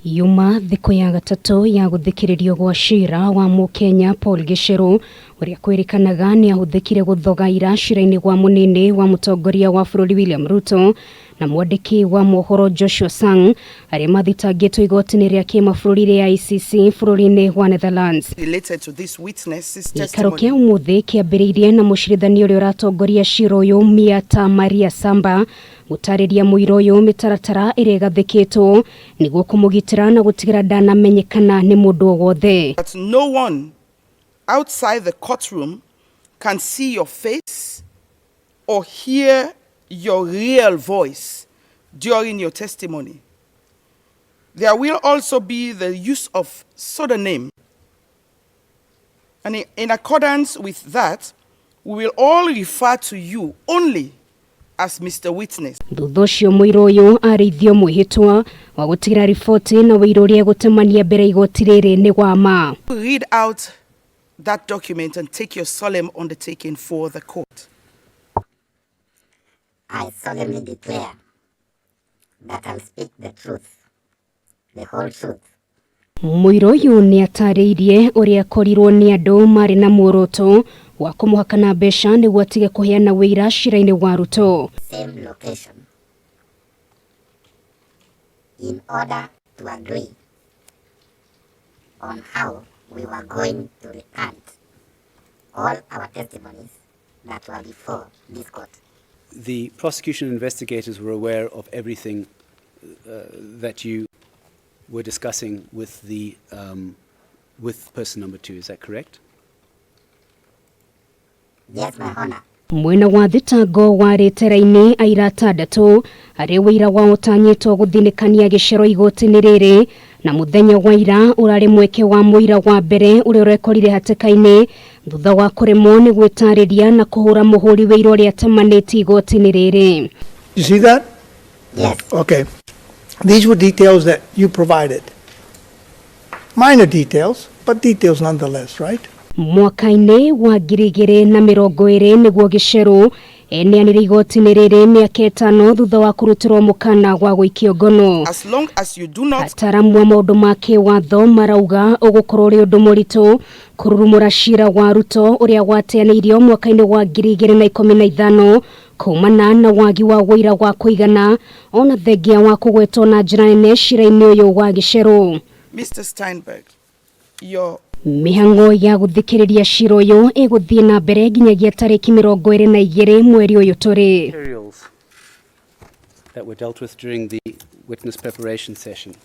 Yuma thikũ ya gatatũ ya gũthikĩrĩrio gwa cira wa Mũkenya Paul Gicheru, ũrĩa kwĩrĩkanaga nĩ ahũthĩkire gũthoga ira cira-inĩ gwa mũnini wa mũtongoria wa bũrũri William Ruto na mwandĩki wa mohoro Joshua Sang, arĩa mathitangĩtwo igoti-inĩ rĩa kĩmabũrũri rĩa ICC bũrũri-inĩ wa Netherlands. Related to this witness's Gĩikaro kĩa testimony. ũmũthĩ kĩambĩrĩirie na mũcirithania ũrĩa ũratongoria cira ũyũ, Miata Maria Samba, gũtarĩria mũira ũyũ mĩtaratara ĩrĩa ĩgathĩkĩtwo nĩguo kũmũgitĩra na gũtigĩra ndanamenyekana nĩ mũndũ o wothe. That no one outside the courtroom can see your face or hear your real voice during your testimony. There will also be the use of pseudonym. And in accordance with that, we will all refer to you only as Mr. Witness. Thutha ũcio mũira ũyũ arĩithio mwĩhĩtwa wa gũtigĩra riboti na wĩira ũrĩa egũtemania mbere igoti rĩrĩ nĩ wa ma. Read out that document and take your solemn undertaking for the court. I solemnly declare that I'll speak the truth, the whole truth, Mũira ũyũ nĩ atarĩirie ũrĩa akorirwo nĩ andũ marĩ na muoroto wa kũmũhakana mbeca nĩguo atige kũheana wĩira cira-inĩ wa Ruto. Same location in order to agree on how we were going to recant all our testimonies that were before this court. The prosecution investigators were aware of everything that you were discussing with person number two. Is that correct? Yes, My Honor. Mwena wa thitango warĩ tera-inĩ aira atandatũ arĩa wĩira wao ũtanyĩtwo gũthinĩkania gĩcero igoti-inĩ rĩrĩ, na mũthenya wa ira ũrarĩ mweke wa mũira wa mbere ũrĩa ũrekorire hatĩka-inĩ thutha wa kũremwo nĩ gwĩtarĩria na kũhũra mũhũri wĩira ũrĩa atemanĩtie igoti-inĩ rĩrĩ. You see that? Yes. Okay. These were details that you provided. Minor details, but details nonetheless, right? Mwaka-inĩ wa 2020 nĩguo Gicheru eneanire igoti-inĩ rĩrĩ, mĩaka 5 thutha wa kũrutĩrwo mũkana wa gũikio ngono. As long as you do not Ataramu a maũndũ ma kĩwatho marauga ũgũkorwo ũrĩ ũndũ mũritũ kũrurumũra cira wa Ruto ũrĩa wateanĩirio mwaka-inĩ wa 2015 kumana na wagi wa wũira wa kũigana, ona thengia wa kũgwetwo na njĩra nene cira-inĩ ũyũ wa Gicheru. Mr. Steinberg, your Mĩhang'o ya gũthikĩrĩria cira ũyũ ĩgũthiĩ na mbere nginyagia tarĩki 22 mweri ũyũ tũrĩ. Materials that were dealt with during the witness preparation session.